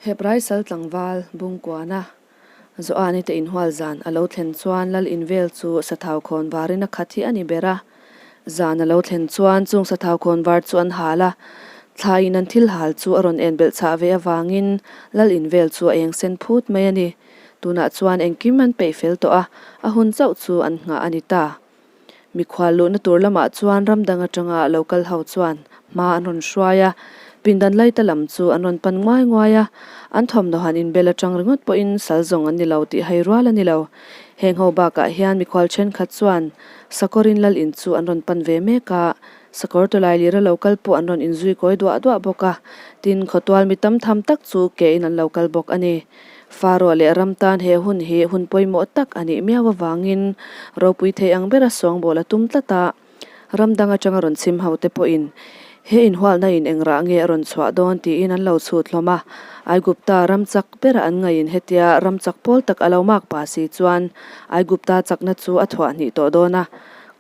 Hebrai sal tlangval Bungkuana Joani te inhual zan a lo thlen chuan lal in vel chu sathau khawn varin a khat hi a ni ber a. Zan a lo thlen chuan chung sathau khawn var chu an hal a, thla in an thil hal chu a rawn en belh chah ve avangin lal in vel chu a eng sen phut mai a ni. Tunah chuan engkim an peih fel tawh a, a hun chauh chu an nghah a ni ta. Mikhual luhna tur lamah chuan ram dang atanga lo kal ho chuan hma an rawn hruai a, pindan laita lam chu an rawn pan nguai nguai a, an thawmhnaw han inbel atang ringawt pawhin sal zawng an ni lo tih hai rual a ni lo. Heng ho bakah hian mikhual thenkhat chuan sakawrin lal in chu an rawn pan ve mek a, sakawr tawlai lira lo kal pawh an rawn inzui kawi duah duah bawk a, tin khawtual mi tam tham tak chu ke in an lo kal bawk a ni. Faroa leh ram tan he hun hi hun pawimawh tak a nih miau avangin ropui thei ang bera sawngbawl a tum tlat a, ram dang atanga rawn chim ho te pawhin he inhualna in engrah nge a rawn chhuah dawn tiin an lo chhut hlawm a. Aigupta ram chak bera an ngaiin hetia ram chak pawl tak a lo mak pa si chuan Aigupta chakna chu a thuah hnih tawh dawn a,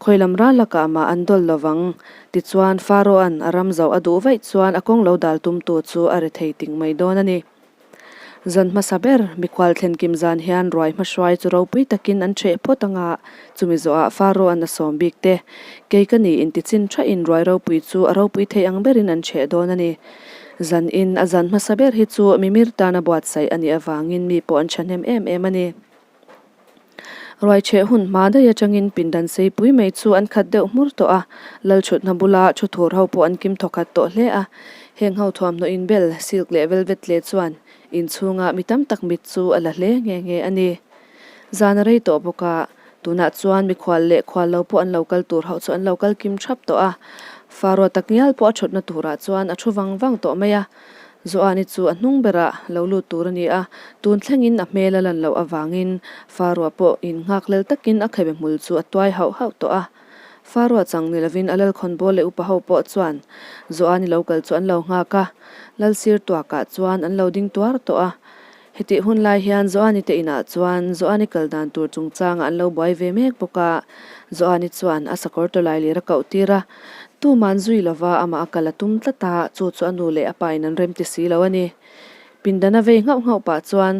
khawi lam ral lakah mah an dawl lovang. Tichuan Faroa'n a ram zauh a duh vaih chuan a kawng lo dal tumtu chu a rethei ting mai dawn a ni. Zan hmasa ber, mikhual thlenkim zan hian ruai hmahruai chu ropui takin an ṭheh phawt ang a, chumi zawhah Faro an a sawm bik te. Kei ka ni intichin ṭhain ruai ropui chu a ropui thei ang berin an ṭheh dawn a ni. Zan in a zan hmasa ber hi chu mimir tana buatsaih a nih avangin mi pawh an ṭhahnem em em a ni. Ruai chheh hun hma daih atangin pindan seipui mai chu an khat deuh hmur tawh a, Lalchhutna bula thu thur ho pawh an kim thawkhat tawh hle a. Heng ho thuamhnaw inbel, silk leh velvet leh chuan inchhunga mi tam tak mit chu a la hle nghe nghe a ni. Zan a rei tawh bawk a, tunah chuan mikhual leh khual lo pawh an lo kal tur ho chu an lo kal kim thap tawh a. Faroa takngial pawh a thutna turah chuan a thu vang vang tawh mai a. Joani chu a hnung berah lo lut tur a ni a, tun thlengin a hmel a lan loh avangin Faroa pawh in nghakhlel takin a khebe hmul chu a tuai hauh hauh tawh a. Faroa chang ni lovin a lalkhawnbawl leh upa ho pawh chuan Joani lo kal chu an lo nghak a, lal sir tuakah chuan an lo ding tuar tawh a. Hetih hun lai hian Joani te inah chuan Joani kal dan tur chungchangah an lo buai ve mek bawk a, Joani chuan a sakawr tawlai lir a koh tir a, tuman zui lova amah a kal a tum tlat a, chu chu a nu leh a pa in an rem ti si lo a ni. Pindana vei nghauh nghauh pah chuan,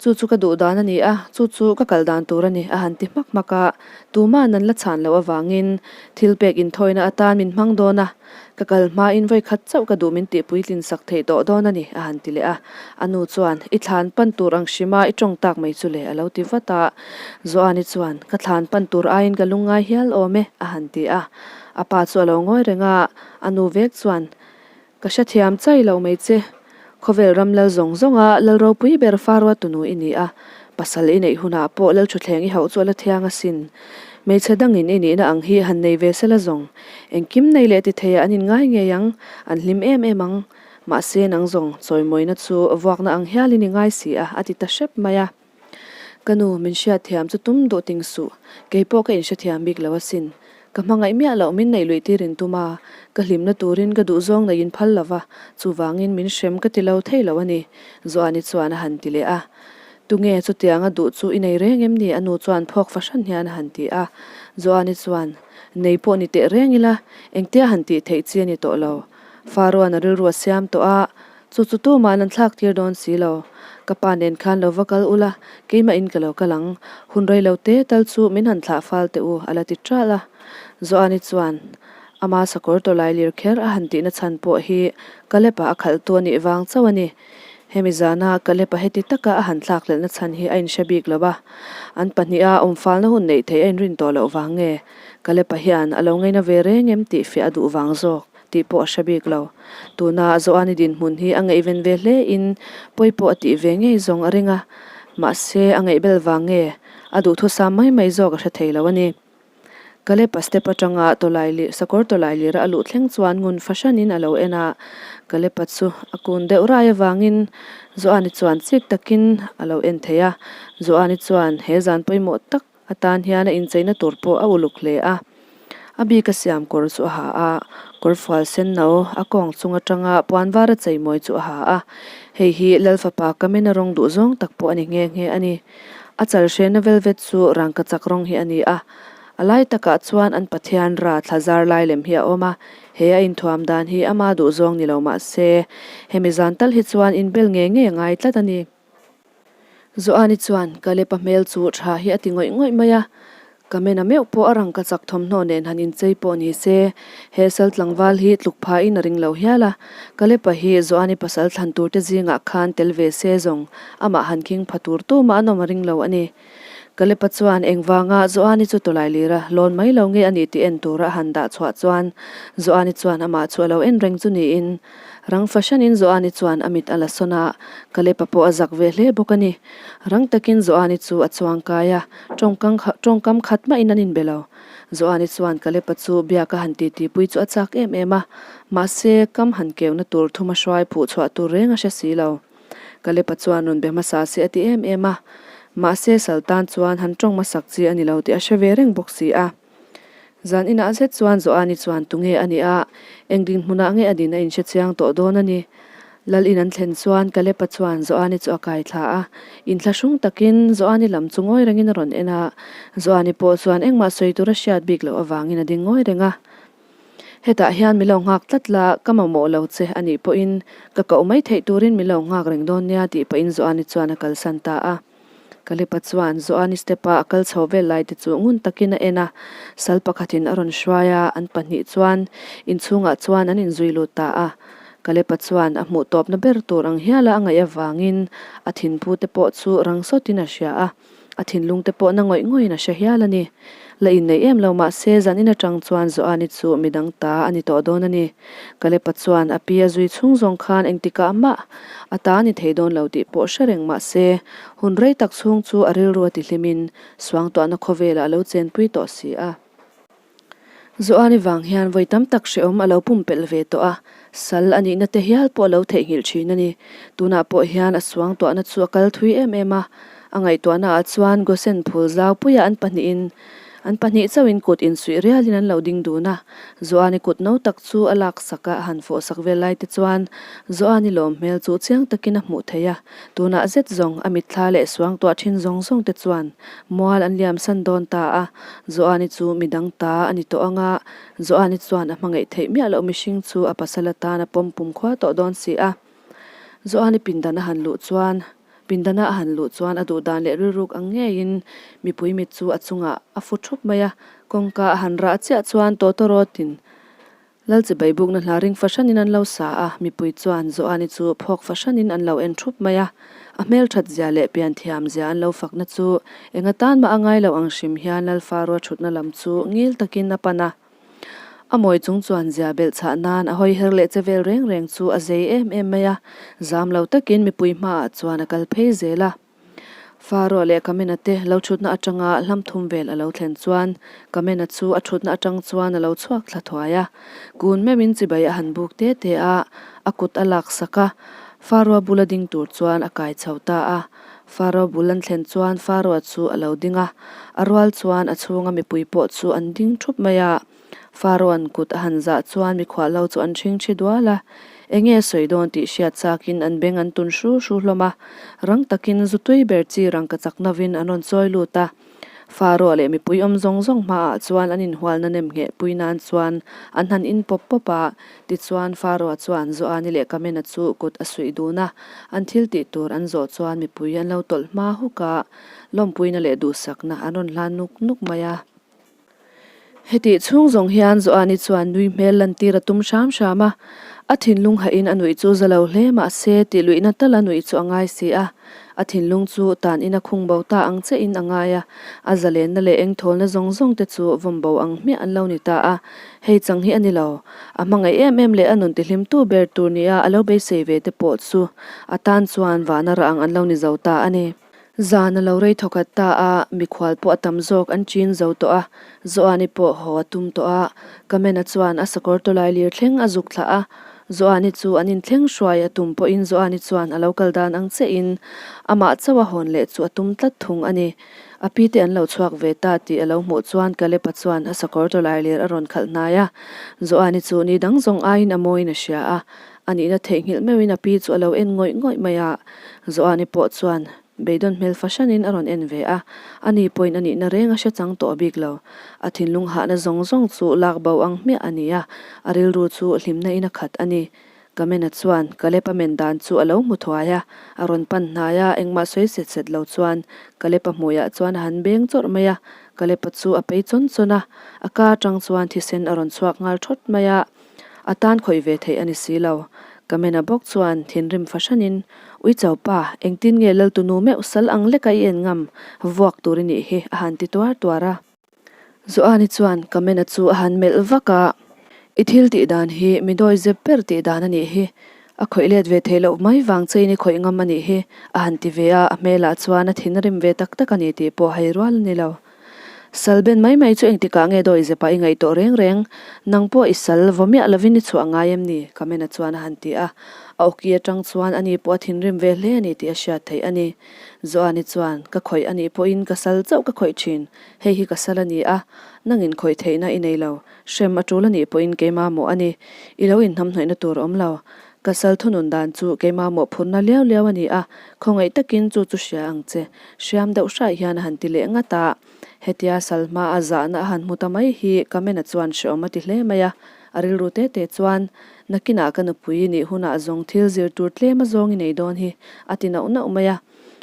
Chu chu ka duh dan a ni a, chu chu ka kal dan tur a ni, a han ti hmak hmak a, tuman an la chhan loh avangin thil pek inthawina atan min hmang dawn a, Ka kal hmain vawi khat chauh ka duh min tih puitlin sak theih tawh dawn a ni, a han ti leh a. A nu chuan, I thlan pan tur ang hrima i tawng tak mai chu le, a lo ti vat a. Joani chuan, Ka thlan pan tur aiin ka lungngai hial awm e, a han ti a. A pa chu a lo ngawi reng a, a nu vek chuan, Ka hrethiam chai lo mai che. Khawvel ram lal zawng zawnga lal ropui ber Faroa tunu i ni a, pasal i neih hunah pawh lal thutthleng i hauh chu a la thiang asin. Hmeichhe dangin i nihna ang hi han nei ve sela zawng. Engkim nei leh ti theiah an inngai ngei ang, an hlim em em ang. Mahse nang zawng, chawimawina chu vuakna ang hialin i ngai si a, a ti ta hrep mai a. Ka nu, min hriatthiam chu tum duh ting suh. Kei pawh ka inhrethiam bik lo asin. Ka hmangaih miah loh min neih luih tir in tum a, ka hlimna turin ka duhzawng neih in phal lo va, chuvangin min hrem ka ti lo thei lo a ni, Joani chuan a han ti leh a. Tunge chutianga duh chu i nei reng em ni? a nu chuan phawk fahran hian a han ti a. Joani chuan, Nei pawh ni teh reng ila, engtia han tih theih chi a ni tawh lo. Faroan a rilru a siam tawh a, Chu chu tuma'n an thlak tir dawn si lo. Ka pa nen khan lo va kal ula, keimah in ka lo kal ang. Hun rei lo te tal chu min han thlah fal teh u, a la ti ṭalh a. Joani chuan, Ama sakawr tawlai lir kher a han tihna chhan pawh hi Kalepa a khalhtu a nih vang chauh a ni. Hemi zana Kalepa heti taka a han thlak hlelhna chhan hi a inhre bik lo a. An pahniha awmfalna hun neih theih a inrin tawh loh vang nge Kalepa hian a lo ngaina ve reng em tih fiah a duh vang zawk. tih pawh a hre bik lo. Tuna Joani dinhmun hi a ngaihven ve hle in pawi pawh a tih ve ngei zawng a ring a, mahse a ngaihbel vang nge a duhthusam mai mai zawk a hre thei lo a ni. Kalepa step atanga tawlai leh sakawr tawlai lira a luh thleng chuan ngun fahranin a lo en a, Kalepa chu a kun deuh rai avangin Joani chuan chik takin a lo en thei a, Joani chuan he zan pawimawh tak Atan hian a incheina tur pawh a uluk hle a, a bik a siam kawr chu a ha a, kawr fual sen no a kawng chung atanga puan var a cheimawi chu a ha a, hei hi Lal fapa Kamena rawng duh zawng tak pawh a ni nghe nghe a ni. A chal hrehna velvet chu rangkachak rawng hi a ni a, A lai takah chuan an Pathian ra thla zar lai lem hi a awm a, he a inthuam dan hi ama duhzawng ni lo mah se, hemi zan tal hi chuan inbel ngei ngei a ngai tlat a ni. Joani chuan Kalepa hmel chu tha hi a ti ngawih ngawih mai a, Ka mena meuh pawh a rangka chak thawmhnaw nen han inchei pawh ni se, he sal tlangval hi tluk phain a ring lo hial a. Kalepa hi Joani pasal thlan turte zingah khan tel ve se zawng amah han khing pha tur tumah an awm a ring lo a ni. Kalepa chuan engvanga Joani chu tawlai lira lawn mai lo nge a nih tih en tura a han dah chhuah chuan Joani chuan amah chu a lo en reng chu niin rang fahranin Joani chuan a mit a la sawn a, Kalepa pawh a zak ve hle bawk a ni. Rang takin Joani chu a chuang kai a, tawngkam khat mahin an inbe lo. Joani chuan Kalepa chu biak a han titipui chu a chak em em a, mahse kam han keuna tur thuma hruai phuh chhuah tur reng a hre si lo. Kalepa chuan rawn be hmasa se a ti em em a, mahse Saltan chuan han tawng hmasak chi a ni lo tih a hre ve reng bawk si a. Zan inah zet chuan Joani chuan tunge a nih a, eng dinhmunah nge a din a inhre chiang tawh dawn a ni. Lal in an thlen chuan Kalepa chuan Joani chu a kai thla a, inthlahrung takin Joani lam chu ngawi rengin a rawn en a, Joani pawh chuan engmah sawi tur a hriat bik loh avangin a ding ngawi reng a. Hetah hian min lo nghak tlat la, ka mamawh lo che a nih pawhin ka koh mai theih turin min lo nghak reng dawn nia tih pahin Joani chuan a kalsan ta a. Kalepa chuan Joani step-a a kal chho vel lai te chu ngun takin a en a, sal pakhatin a rawn hruai a, an pahnih chuan inchhungah chuan an inzui lut ta a. Kalepa chuan a hmuh tawpna ber tur ang hiala a ngaih avangin a thinphu te pawh chu rang sawtin a hria a. A thinlung te pawh na ngawih ngawih in a hre hial a ni. La inneih em lo mah se zan in atang chuan Joani chu midang ta a ni tawh dawn a ni. Kalepa chuan a pi a zui chhung zawng khan engtikah mah a ta a ni thei dawn lo tih pawh hre reng mah se hun rei tak chhung chu a rilru a tihlim in suangtuahna khawvelah a lo chenpui tawh si a. Joani vang hian vawi tam tak hrehawm a lo pumpelh ve tawh a, sal a nihna te hial pawh a lo theihnghilh thin a ni. Tunah pawh hian a suangtuahna chu a kal thui em em a, a ngaihtuahna ah chuan Gosen phul zaupuia an pahnihin an pahnih chauhin kut insuih rialin an lo ding dun a. Joani kut no tak chu a lak sak a, a han fawh sak vel lai te chuan Joani lawm hmel chu chiang takin a hmuh theih a. Tunah zet zawng a mitthla leh suangtuah thin zawng zawng te chuan mual an liam san dawn ta a, Joani chu midang ta a ni tawh ang a, Joani chuan a hmangaih theih miah loh mihring chu a pasal atan a pawm pum khua tawh dawn si a. Joani pindan a han luh chuan pindana a han luh chuan a duh dan leh rilruk ang ngeiin mipui mit chu a chungah a fu thup mai a, kawngka a han rah chiah chuan tawtawrawtin Lal chibai bukna hla ring fahranin an lo sa a, mipui chuan Joani chu phawk fahranin an lo en thup mai a. A hmelthat zia leh pianthiam zia an lo fakna chu eng atan mah a ngai lo ang hrim hian Lal Farua thutna lam chu ngil takin a pan a. A mawi chung chuan zia belh chhah nan a hawi her leh che vel reng reng chu a zei em em mai a, zam lo takin mipui hmaah chuan a kal phei zel a. Faroa leh Kamena te lo thutna atanga hlam thum vel a lo thlen chuan Kamena chu a thutna atang chuan a lo chhuak thla thuai a. Kun meuhin chibai a han buk te te a, a kut a lak sak a. Faroa bula ding tur chuan a kai chho ta a. Faroa bul an thlen chuan Faroa chu a lo ding a, a rual chuan a chhunga mipui pawh chu an ding thup mai a. Faroan kut a han zah chuan mikhuah lo chu an ṭhing ṭhi dual a, enge a sawi dawn tih hriat chakin an beng an tun hru hru hlawm a, rang takin zu tui ber chi rangka chak novin an rawn chawi lut a. Faroa leh mipui awm zawng zawng hmaah chuan an inhualna nem ngheh pui nan chuan an han in pawp pawp a, tichuan Faroa chuan Joani leh Kamena chu kut a suih dun a, an thil tih tur an zawh chuan mipui an lo tawlh hma huk a, lawmpuina leh duhsakna an rawn hlan nuk nuk mai a. Hetih chhung zawng hian Joani chuan nui hmel lantir a tum hram hram a, a thinlung hahin a nuih chu za lo hle mah se tih luihna tal a nuih chu a ngai si a, a thinlung chu tan in a khung bo ta ang che in a ngai a, a zalenna leh engthawlna zawng zawng te chu vawm bo ang hmiah an lo ni ta a, hei chang hi a ni lo, a hmangaih em em leh a nun tihlimtu ber tur nia a lo beisei ve te pawh chu a tan chuan vana rah ang an lo ni zo ta a ni. Zan a lo rei thawkhat ta a, mikhual pawh a tam zawk an chin zo tawh a, Joani pawh haw a tum tawh a, Kamena chuan a sakawr tawlai lir thleng a zuk thlah a, Joani chu an inthleng hruai a tum pawhin Joani chuan a lo kal dan ang chiahin amah chauh a hawn leh chu a tum tlat thung a ni. A pi te an lo chhuak ve ta tih a lo hmuh chuan Kalepa chuan a sakawr tawlai lir a rawn khalh hnai a, Joani chu ni dang zawng aiin a mawiin a hria a, a nihna theihnghilh meuhin a pi chu a lo en ngawih ngawih mai a, Joani pawh chuan. Beidawn hmel fahranin a rawn en ve a, ani pawhin a nihna reng a hre chang tawh bik lo. A thinlung hahna zawng zawng chu lak bo ang hmiah a ni a, a rilru chu hlimna in a khat a ni. Kamena chuan Kalep-a men dan chu a lo hmu thuai a, a rawn pan hnai a, engmah sawi set set lo chuan Kalep-a hmuiah chuan a han beng chawrh mai a, Kalep-a chu a pei chawn chawn a, a ka atang chuan thisen a rawn chhuak nghal thawt mai a. A tan khawih ve theih a ni si lo. Kamena bawk chuan thinrim fahranin, Uicho pa, engtin nge Laltunu meuh sal ang leka i en ngam, vuak tur i nih hi, a han ti tuar tuar a. Joani chuan Kamena chu a han melh vak a, I thil tih dan hi mi dawi zep ber tih dan a nih hi, a khawih let ve theih loh mai vang chein i khawih ngam a nih hi, a han ti ve a, a hmelah chuan a thinrim ve tak tak a ni tih pawh hai rual a ni lo. Sal ben mai mai chu engtikah nge dawi zepa i ngaih tawh reng reng? Nang pawh i sal vaw miah lovin i chhuah ngai em ni? Kamena chuan a han ti a. A awki atang chuan ani pawh a thinrim ve hle a ni tih a hriat theih a ni. Joani chuan, Ka khawih a nih pawhin ka sal chauh ka khawih thin. Hei hi ka sal a ni a, nangin khawih theihna i nei lo. Hrem a tul a nih pawhin keimah mawh a ni. I lo inhnamhnawihna tur a awm lo. Ka sal thunun dan chu keimah mawhphurhna liau liau a ni a, khawngaih takin chu chu hria ang che. Hriam deuh hraih hian a han ti leh ngat a. Hetia sal hma a zahna a han hmu ta mai hi Kamena chuan hreawm a ti hle mai a. A rilru te te chuan, Nakinah ka nupui nih hunah zawng thil zir tur tlem a zawng i nei dawn hi, a ti nauh nauh mai a.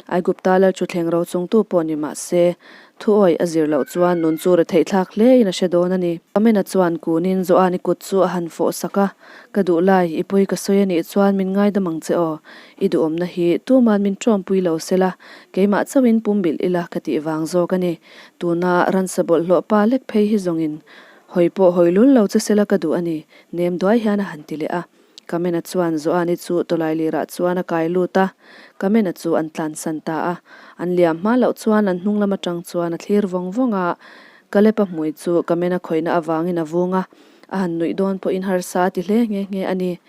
Aigupta lal thuthleng ro chungtu pawh ni mah se, thuawi a zir loh chuan nun chu retheih thlak hle in a hre dawn a ni. Amena chuan kunin Joani kut chu a han fawh sak a, Ka duh lai, i pawi ka sawi a nih chuan min ngaidam ang che aw. I duhawmna hi tuman min ṭawmpui lo se la, keimah chauhin pumbilh ila ka tih vang zawk a ni. Tuna ransa bawlhhlawh pa lek phei hi zawngin hawi pawh hawi lul lo che se la ka duh a ni, nem duai hian a han ti leh a. Kamena chuan Joani chu tawlailirah chuan a kai lut a, Kamena chu an tlansan ta a. An liam hma loh chuan an hnung lam atang chuan a thlir vawng vawng a, Kalepa hmui chu Kamena khawihna avangin a vung a, a han nuih dawn pawhin harsa a ti hle nghe nghe a ni.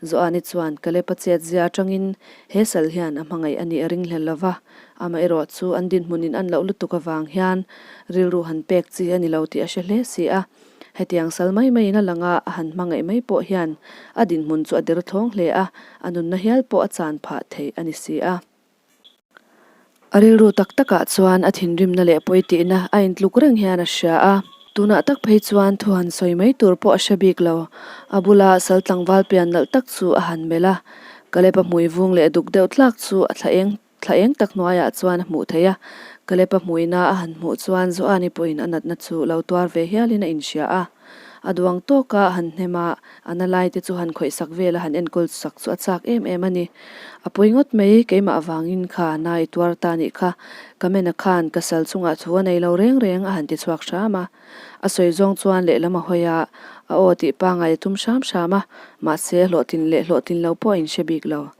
Joani chuan Kalepa chet zia atangin he sal hian a hmangaih a nih a ring hlel lo va, amaherawh chu an dinhmunin an loh lutuk avang hian rilru han pek chi a ni lo tih a hre hle si a. Hetiang sal mai maiin a lang a, a han hmangaih mai pawh hian a dinhmun chu a derthlawng hle a, a nunna hial pawh a chan phah theih a ni si a. A rilru tak takah chuan a thinrimna leh pawitihna a intluk reng hian a hria a. Tunah tak phei chuan thu han sawi mai tur pawh a hre bik lo. A bula sal tlangval pian nalh tak chu a han melh a, Kalep-a hmui vung leh duk deuh tlak chu a thla eng Thla eng tak hnuaiah chuan a hmuh theih a, Kalep-a hmuihna a han hmuh chuan Joani pawhin a natna chu lo tuar ve hialin a inhria a. A duang tawka han hnem a, a na laite chu han khawihsak vel a han enkawl sak chu a chak em em a ni. A pawi ngawt mai, keimah avangin kha na i tuar ta nih kha, Kamena khan ka sal chungah thu a nei lo reng reng a han ti chhuak hram a. A sawi zawng chuan lehlam a hawi a, a aw tih pangai a tum hram hram a, mahse hlawhtlin leh hlawhtlin lo pawh a inhre bik lo.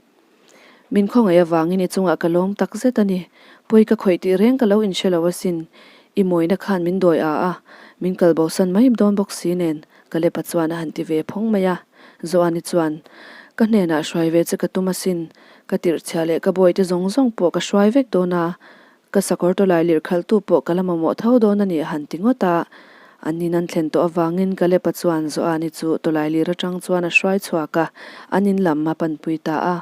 Min khawngaih avangin i chungah ka lawm tak zet a ni. Pawi ka khawih tih reng ka lo inhre lo asin. I mawina khan min dawi a a, min kal bosan mai dawn bawk si nen, Kalepa chuan a han ti ve phawng mai a. Joani chuan, Ka hnenah hruai ve che ka tum asin. Ka tirhchhia leh ka bawihte zawng zawng pawh ka hruai vek dawn a. Ka sakawr tawlai lirh khalhtu pawh ka la mamawh tho dawn a ni a han ti ngawt a. An in an thlen tawh avangin Kalepa chuan Joani chu tawlai lir atang chuan a hruai chhuak a, an in lam a panpui ta a.